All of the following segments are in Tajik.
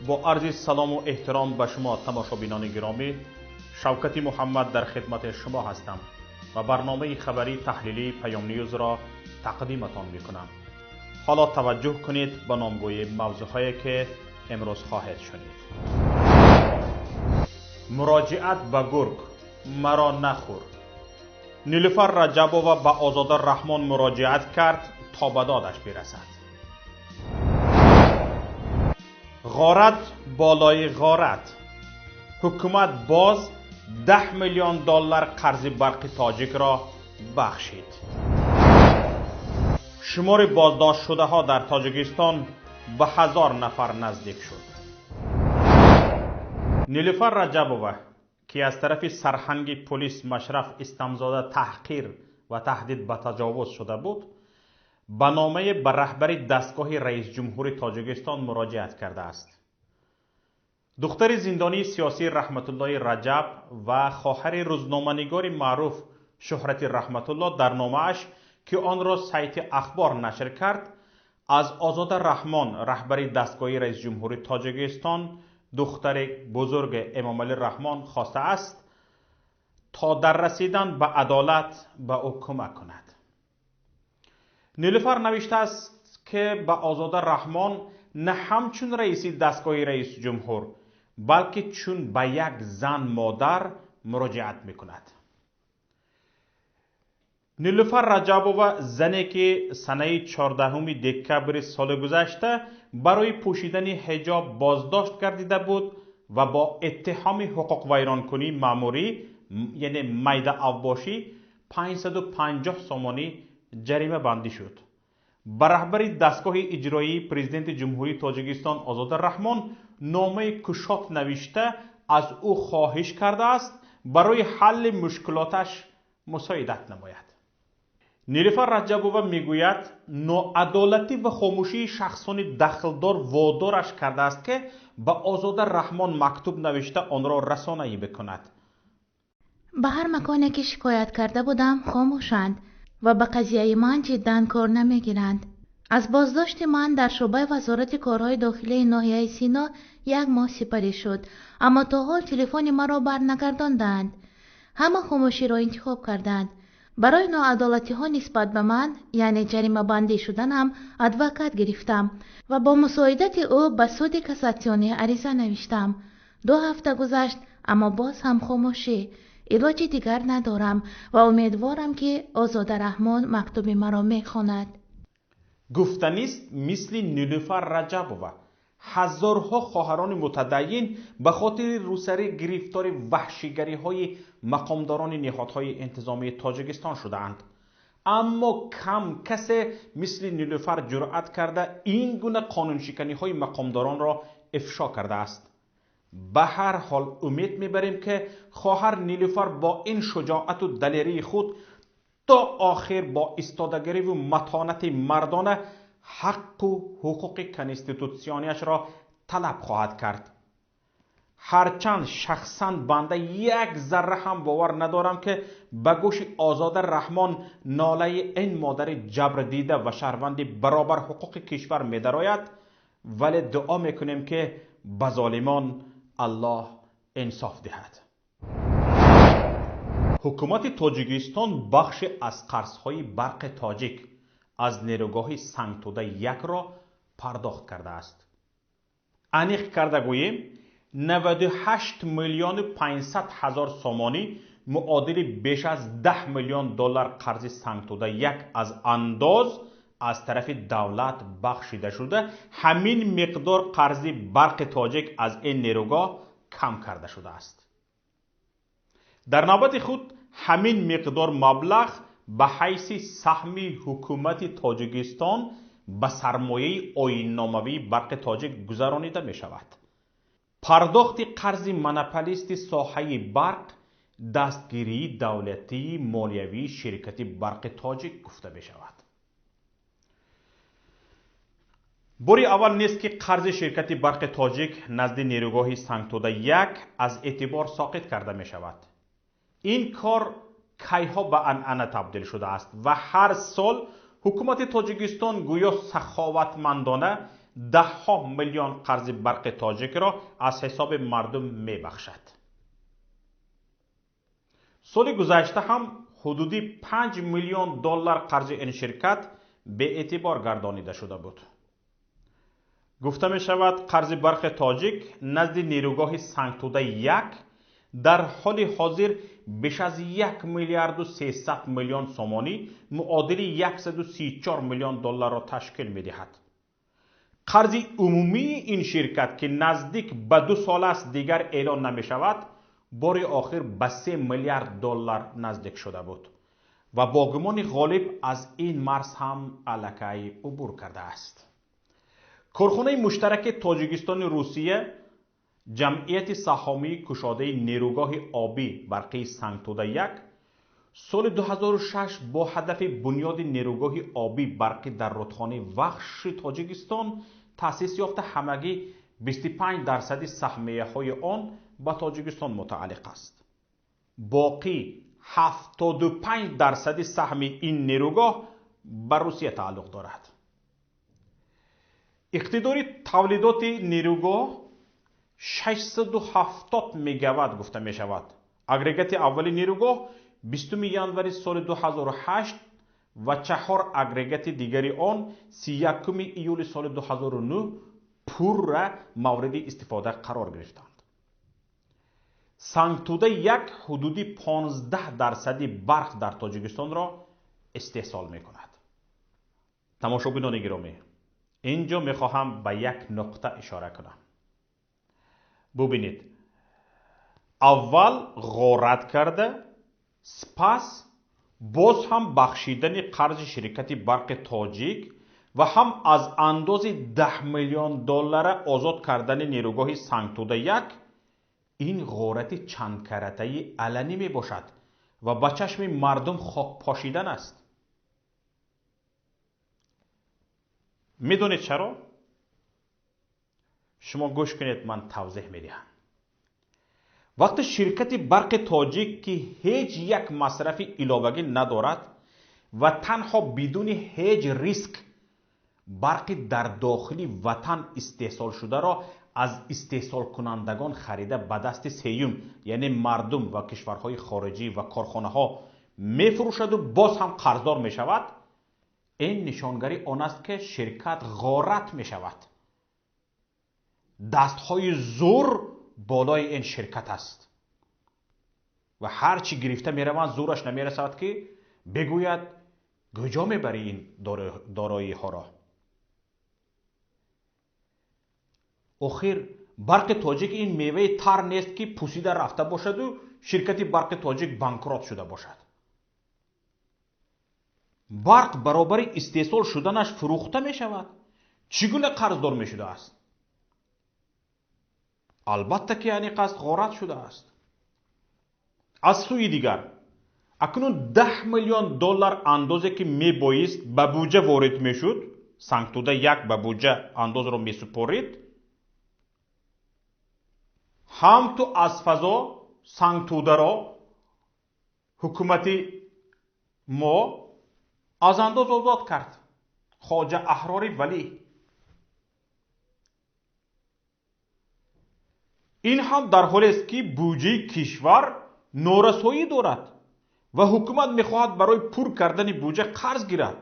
Бо арзи салому эҳтиром ба шумо, тамошобинони гиромӣ, Шавкати Муҳаммад дар хидмати шумо ҳастам ва барномаи хабарии таҳлилии Паём Ньюзро тақдиматон мекунам. Ҳоло таваҷҷӯҳ кунед ба номгӯи мавзӯъҳое, ки имрӯз хоҳед шунид. Муроҷиат ба гург: маро нахӯр. Нилуфар Раҷабова ба Озода Раҳмон муроҷиат кард, то ба додаш бирасад. Ғорат болои ғорат. Ҳукумат боз 10 миллион доллар қарзи Барқи Тоҷикро бахшид. Шумори боздоштшудаҳо дар Тоҷикистон ба 1000 нафар наздик шуд. Нилуфар Раҷабова, ки аз тарафи сарҳанги полис Машраф Истамзода таҳқир ва таҳдид ба таҷовуз шуда буд, ба номае ба раҳбари дастгоҳи раисҷумҳури Тоҷикистон муроҷиат кардааст. Духтари зиндонии сиёсии Раҳматуллои Раҷаб ва хоҳари рӯзноманигори маъруф Шуҳрати Раҳматулло дар номааш, ки онро сайти Ахбор нашр кард, аз Озода Раҳмон, раҳбари дастгоҳи раисҷумҳури Тоҷикистон, духтари бузурги Эмомалӣ Раҳмон, хостааст, то дар расидан ба адолат ба ӯ кӯмак кунад. Нилуфар навиштааст, ки ба Озода Раҳмон на ҳамчун раиси дастгоҳи раисҷумҳур, балки чун ба як зан модар муроҷиат мекунад. Нилуфар Раҷабова, зане ки санаи 14 декабри соли гузашта барои пӯшидани ҳиҷоб боздошт гардида буд ва бо иттиҳоми ҳуқуқвайронкунии маъмурӣ, яъне майда авбошӣ, 550 сомонӣ ҷарима бандӣ шуд, ба раҳбари дастгоҳи иҷроии президенти Ҷумҳурии Тоҷикистон Озода Раҳмон номаи кушод навишта, аз ӯ хоҳиш кардааст, барои ҳалли мушкилоташ мусоидат намояд. Нилуфар Раҷабова мегӯяд, ноадолатӣ ва хомӯшии шахсони дахлдор водораш кардааст, ки ба Озода Раҳмон мактуб навишта, онро расонаӣ бикунад. Ба ҳар маконе ки шикоят карда будам, хомӯшанд ва ба қазияи ман ҷиддан кор намегиранд. Аз боздошти ман дар шӯъбаи Вазорати корҳои дохилии ноҳияи Сино як моҳ сипарӣ шуд, аммо то ҳол телефони маро барнагардонданд. Ҳама хомӯширо интихоб карданд. Барои ноадолатиҳо нисбат ба ман, яъне ҷаримабандӣ шуданам, адвокат гирифтам ва бо мусоидати ӯ ба суди кассатсионӣ ариза навиштам. 2 ҳафта гузашт, аммо боз ҳам хомӯшӣ. Илоҷи дигар надорам ва умедворам, ки Озода Раҳмон мактуби маро мехонад. Гуфтанист, мисли Нилуфар Раҷабова ҳазорҳо хоҳарони мутадайин ба хотири рӯсарӣ гирифтори ваҳшигариҳои мақомдорони ниҳодҳои интизомии Тоҷикистон шудаанд. Аммо кам касе мисли Нилуфар ҷуръат карда, ин гуна қонуншиканиҳои мақомдоронро ифшо кардааст. Ба ҳар ҳол, умед мебарем, ки хоҳар Нилуфар бо ин шуҷоату далерии худ то охир бо истодагариву матонати мардона ҳаққу ҳуқуқи конститутсионияшро талаб хоҳад кард. Ҳарчанд шахсан банда як зарра ҳам бовар надорам, ки ба гӯши Озода Раҳмон нолаи ин модари ҷабрдида ва шаҳрванди баробар ҳуқуқи кишвар медарояд, вале дуо мекунем, ки ба золимон Аллоҳ инсоф диҳад. Ҳукумати Тоҷикистон бахше аз қарзҳои Барқи Тоҷик аз нерӯгоҳи Сангтуда якро пардохт кардааст. Аниқ карда гӯем, 98 миллиону 500 ҳазор сомонӣ, муодили беш аз 10 миллион доллар қарзи Сангтуда як аз андоз аз тарафи давлат бахшида шуда, ҳамин миқдор қарзи Барқи Тоҷик аз ин нерӯгоҳ кам карда шудааст. Дар навбати худ, ҳамин миқдор маблағ ба ҳайси саҳми ҳукумати Тоҷикистон ба сармояи оинномавии Барқи Тоҷик гузаронида мешавад. Пардохти қарзи монополисти соҳаи барқ дастгирии давлатии молиявии ширкати Барқи Тоҷик гуфта мешавад. Бори аввал нест, ки қарзи ширкати Барқи Тоҷик назди нерӯгоҳи Сангтуда як аз эътибор соқит карда мешавад. Ин кор кайҳо ба анъана табдил шудааст ва ҳар сол ҳукумати Тоҷикистон гӯё саховатмандона даҳҳо миллион қарзи барқи тоҷикро аз ҳисоби мардум мебахшад. Соли гузашта ҳам ҳудуди 5 миллион доллар қарзи ин ширкат беэътибор гардонида шуда буд. Гуфта мешавад, қарзи барқи тоҷик назди нерӯгоҳи Сангтуда 1 дар ҳоли ҳозир беш аз 1 миллиарду 300 миллион сомонӣ муодили 134 миллион долларро ташкил медиҳад. Қарзи умумии ин ширкат, ки наздик ба 2 сол аст дигар эълон намешавад, бори охир ба 3 миллиард доллар наздик шуда буд ва бо гумони ғолиб аз ин марз ҳам аллакай убур кардааст. Корхонаи муштараки Тоҷикистони Русия, ҷамъияти саҳомии кушодаи нерӯгоҳи обӣ барқии Сангтуда 1 соли 2006 бо ҳадафи бунёди нерӯгоҳи обӣ барқӣ дар рудхонаи Вахши Тоҷикистон таъсис ёфта, ҳамагӣ 25% саҳмияҳои он ба Тоҷикистон мутааллиқ аст. Боқӣ 75% саҳми ин нерӯгоҳ ба Русия тааллуқ дорад. Иқтидори тавлидоти нерӯгоҳ 670 мегаватт гуфта мешавад. Агрегати аввали нерӯгоҳ 20 январи соли 2008 ва 4 агрегати дигари он 31 июли соли 2009 пурра мавриди истифода қарор гирифтанд. Сангтуда 1 ҳудуди 15% барқ дар Тоҷикистонро истеҳсол мекунад. Тамошобинони гиромӣ, инҷо мехоҳам ба як нуқта ишора кунам. Бубинед, аввал ғорат карда, сипас боз ҳам бахшидани қарзи ширкати барқи тоҷик ва ҳам аз андози 10 миллион доллара озод кардани нерӯгоҳи Сангтуда 1 ин ғорати чандкаратаи аланӣ мебошад ва ба чашми мардум хок пошидан аст. Медонед чаро? Шумо гӯш кунед, ман тавзеҳ медиҳам. Вақте ширкати барқи тоҷик, ки ҳеҷ як масрафи иловагӣ надорад ва танҳо бидуни ҳеҷ риск барқи дар дохили ватан истеҳсолшударо аз истеҳсолкунандагон харида ба дасти сеюм, яъне мардум ва кишварҳои хориҷӣ ва корхонаҳо мефурӯшаду боз ҳам қарздор мешавад, ин нишонгари он аст, ки ширкат ғорат мешавад. Дастҳои зур болои ин ширкат аст ва ҳар чӣ гирифта мераванд, зураш намерасад, ки бигӯяд куҷо мебарӣ ин дороиҳоро. Охир барқи тоҷик ин меваи тар нест, ки пусида рафта бошаду ширкати барқи тоҷик банкрот шуда бошад. Барқ баробари истеҳсол шуданаш фурӯхта мешавад. Чӣ гуна қарздор мешудааст? Албатта ки аниқ аст, ғорат шудааст. Аз сӯи дигар, акнун 10 миллион доллар андозе, ки мебоист ба буҷа ворид мешуд, Сангтуда 1 ба буҷа андозро месупорид, ҳам ту аз фазо Сангтударо ҳукумати мо аз андоз озод кард. Хоҷа Аҳрори Валӣ. Ин ҳам дар ҳолест, ки буҷаи кишвар норасоӣ дорад ва ҳукумат мехоҳад барои пур кардани буҷа қарз гирад.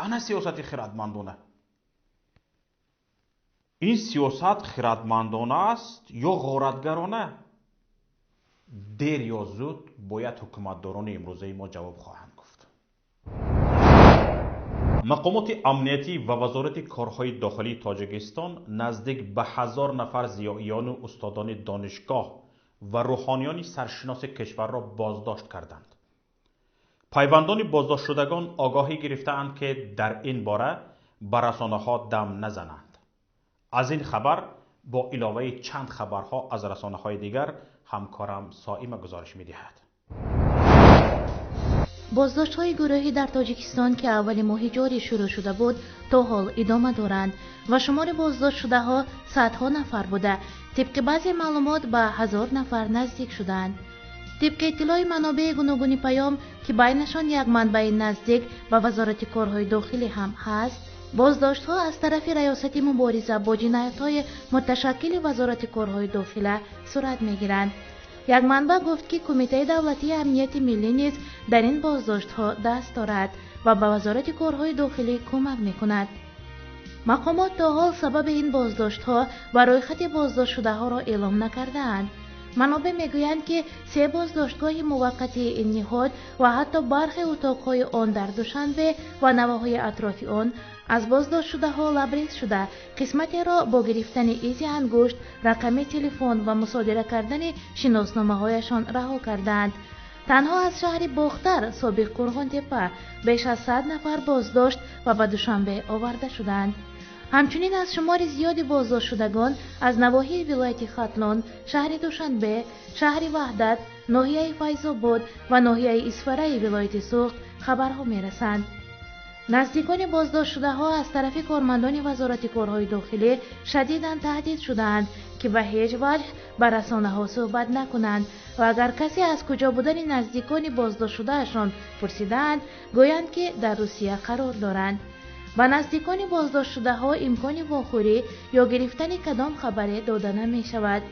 Ана сиёсати хирадмандона. Ин сиёсат хирадмандона аст ё ғоратгарона? Дер ё зуд бояд ҳукуматдорони имрӯзаи мо ҷавоб хоҳанд гуфт. Мақомоти амниятӣ ва вазорати корҳои дохилии Тоҷикистон наздик ба 1000 нафар зиёиёну устодони донишгоҳ ва рӯҳониёни саршиноси кишварро боздошт карданд. Пайвандони боздоштшудагон огоҳӣ гирифтаанд, ки дар ин бора ба расонаҳо дам назананд. Аз ин хабар бо иловаи чанд хабарҳо аз расонаҳои дигар ҳамкорам Соима гузориш медиҳад. Боздоштҳои гурӯҳӣ дар Тоҷикистон, ки аввали моҳи ҷорӣ шурӯъ шуда буд, то ҳол идома доранд ва шумори боздоштшудаҳо садҳо нафар буда, тибқи баъзе маълумот ба 1000 нафар наздик шуданд. Тибқи иттилои манобеи гуногуни паём, ки байнашон як манбаи наздик ба вазорати корҳои дохилӣ ҳам ҳаст, Боздоштҳо аз тарафи Раёсати мубориза бо ҷиноятҳои муташаккили Вазорати корҳои дохила сурат мегиранд. Як манбаъ гуфт, ки Кумитаи давлатии амнияти миллӣ низ дар ин боздоштҳо даст дорад ва ба Вазорати корҳои дохилӣ кӯмак мекунад. Мақомот то ҳол сабаби ин боздоштҳо ва рӯйхати боздоштшудаҳоро эълом накардаанд. Манобеъ мегӯянд, ки се боздоштгоҳи муваққатии ин ниҳод ва ҳатто бархе утоқҳои он дар Душанбе ва навоҳии атрофи он аз боздоштшудаҳо лабрез шуда, қисматеро бо гирифтани изи ангушт, рақами телефон ва мусодира кардани шиносномаҳояшон раҳо кардаанд. Танҳо аз шаҳри Бохтар, собиқ Қурғонтеппа, беш аз 100 нафар боздошт ва ба Душанбе оварда шуданд. Ҳамчунин аз шумори зиёди боздоштшудагон аз навоҳии вилояти Хатлон, шаҳри Душанбе, шаҳри Ваҳдат, ноҳияи Файзобод ва ноҳияи Исфараи вилояти Суғд хабарҳо мерасанд. Наздикони боздоштшудаҳо аз тарафи кормандони Вазорати корҳои дохилӣ шадидан таҳдид шудаанд, ки ба ҳеҷ ваҷҳ ба расонаҳо суҳбат накунанд ва агар касе аз куҷо будани наздикони боздоштшудаашон пурсидаанд, гӯянд, ки дар Русия қарор доранд. Ба наздикони боздоштшудаҳо имкони вохӯрӣ ё гирифтани кадом хабаре дода намешавад.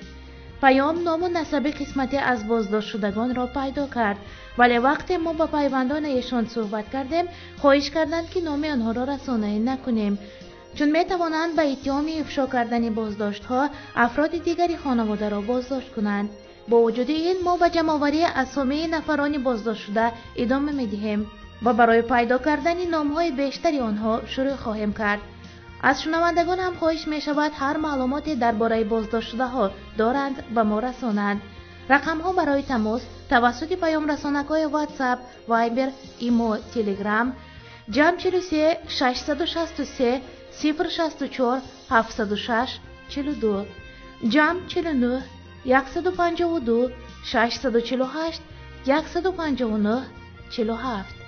Паём ному насаби қисмате аз боздоштшудагонро пайдо кард, вале вақте мо ба пайвандони эшон суҳбат кардем, хоҳиш карданд, ки номи онҳоро расонаӣ накунем, чун метавонанд ба иттиҳоми ифшо кардани боздоштҳо афроди дигари хонаводаро боздошт кунанд. Бо вуҷуди ин мо ба ҷамъоварии асомии нафарони боздоштшуда идома медиҳем ва барои пайдо кардани номҳои бештари онҳо шурӯъ хоҳем кард. Аз шунавандагон ҳам хоҳиш мешавад, ҳар маълумоте дар бораи боздоштшудаҳо доранд, ба мо расонанд. Рақамҳо барои тамос тавассути паёмрасонакҳои WhatsApp, Viber, Имо, Telegram: ҷамъ 43 663 064 706 42, ҷамъ 49 152 648 159 47.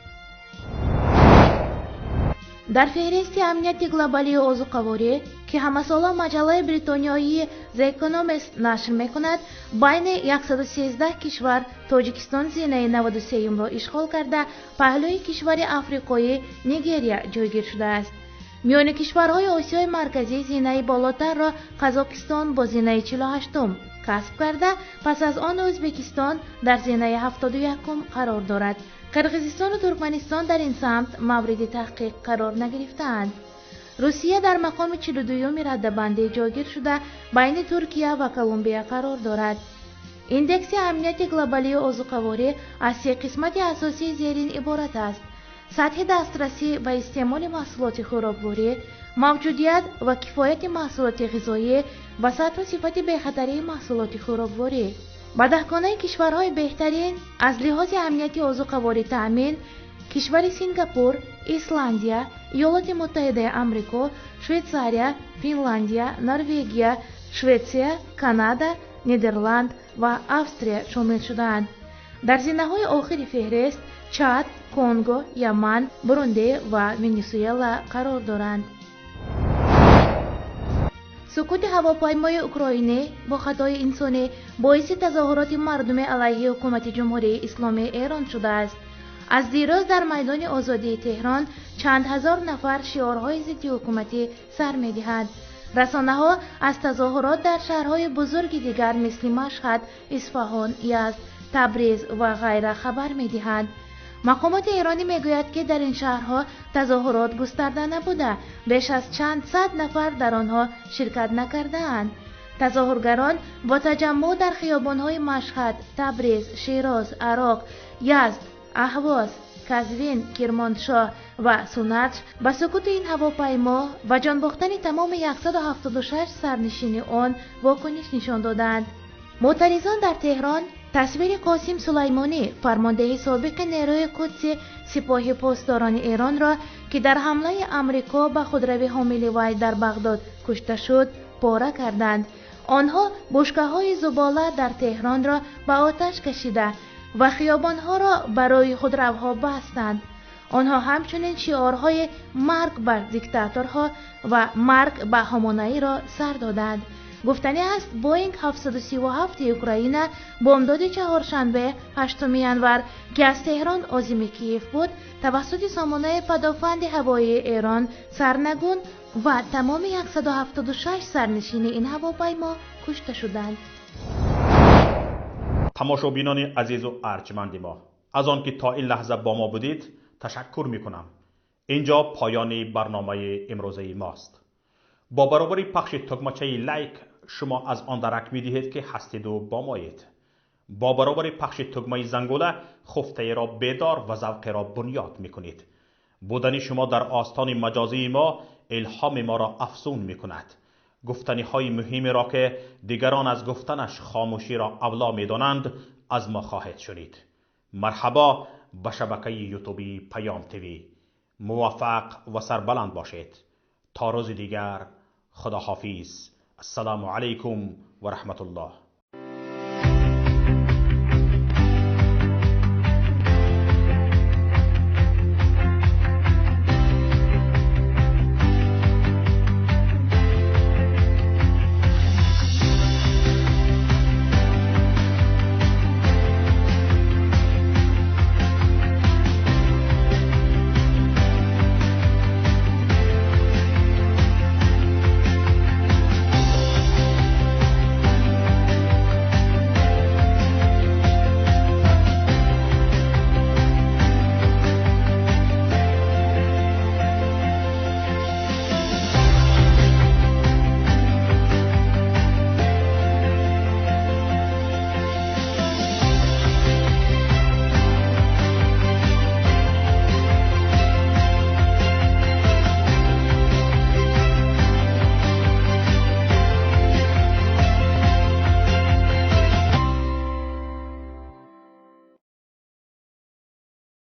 Дар феҳристи амнияти глобалии озуқаворӣ, ки ҳамасола маҷаллаи бритониёии The Economist нашр мекунад, байни 113 кишвар Тоҷикистон зинаи 93-юмро ишғол карда, паҳлӯи кишвари африқоӣ Нигерия ҷойгир шудааст. Миёни кишварҳои Осиёи Марказӣ зинаи болотарро Қазоқистон бо зинаи 48-ум касб карда, пас аз он Ӯзбекистон дар зинаи 71-ум қарор дорад. Қирғизистону Туркманистон дар ин самт мавриди таҳқиқ қарор нагирифтаанд. Русия дар мақоми 42-юми раддабандӣ ҷойгир шуда, байни Туркия ва Колумбия қарор дорад. Индекси амнияти глобалии озуқаворӣ аз се қисмати асосии зерин иборат аст: сатҳи дастрасӣ ва истеъмоли маҳсулоти хӯрокворӣ, мавҷудият ва кифояти маҳсулоти ғизоӣ ва сатҳу сифати бехатарии маҳсулоти хӯрокворӣ. Ба даҳгонаи кишварҳои беҳтарин аз лиҳози амнияти озуқаворӣ таъмин кишвари Сингапур, Исландия, Иёлоти Муттаҳидаи Амрико, Швейтсария, Финландия, Норвегия, Шветсия, Канада, Нидерланд ва Австрия шомил шудаанд. Дар зинаҳои охири феҳрист Чад, Конго, Яман, Бурунди ва Венесуэла қарор доранд. Сукути ҳавопаймои украинӣ бо хатои инсонӣ боиси тазоҳуроти мардуми алайҳи ҳукумати Ҷумҳурии Исломии Эрон шудааст. Аз дирӯз дар майдони Озодии Теҳрон чанд ҳазор нафар шиорҳои зиддиҳукуматӣ сар медиҳанд. Расонаҳо аз тазоҳурот дар шаҳрҳои бузурги дигар мисли Машҳад, Исфаҳон, Язд, Табриз ва ғайра хабар медиҳанд. Мақомоти эронӣ мегӯяд, ки дар ин шаҳрҳо тазоҳурот густарда набуда, беш аз чанд сад нафар дар онҳо ширкат накардаанд. Тазоҳургарон бо таҷаммӯъ дар хиёбонҳои Машҳад, Табриз, Широз, Ароқ, Язд, Аҳвоз, Казвин, Кирмоншоҳ ва Сунач ба сукути ин ҳавопаймо ва ҷонбохтани тамоми 176 сарнишини он вокуниш нишон доданд. Мӯътаризон дар Теҳрон тасвири Қосим Сулаймонӣ, фармондеҳи собиқи нерӯи Қудси Сипоҳи Посдорони Эронро, ки дар ҳамлаи Амрико ба худрави ҳомили вай дар Бағдод кушта шуд, пора карданд. Онҳо бушкаҳои зубола дар Теҳронро ба оташ кашида ва хиёбонҳоро барои худравҳо бастанд. Онҳо ҳамчунин шиорҳои марг бар диктаторҳо ва марг ба ҳомонаиро сар доданд. Гуфтанӣ аст, Боинг 737 Украина бомдоди чаҳоршанбе, 8 январ, ки аз Теҳрон озими Киев буд, тавассути сомонаи падофанди ҳавоии Эрон сарнагун ва тамоми 176 сарнишини ин ҳавопаймо кушта шуданд. Тамошобинони азизу арҷманди мо, аз он ки то ин лаҳза бо мо будед, ташаккур мекунам. Инҷо поёни барномаи имрӯзаи мост. Бо баробари пахши тугмачаи лайк шумо аз он дарак медиҳед, ки ҳастиду бо моед. Бо баробари пахши тугмаи зангула хуфтаеро бедор ва завқеро бунёд мекунед. Будани шумо дар остони маҷозии мо илҳоми моро афзун мекунад. Гуфтаниҳои муҳимеро, ки дигарон аз гуфтанаш хомӯширо авло медонанд, аз мо хоҳед шунид. Марҳабо ба шабакаи ютуби Паём ТВ. Муваффақ ва сарбаланд бошед. То рӯзи дигар, худоҳофиз. Ассалому алайкум ва раҳматуллоҳ.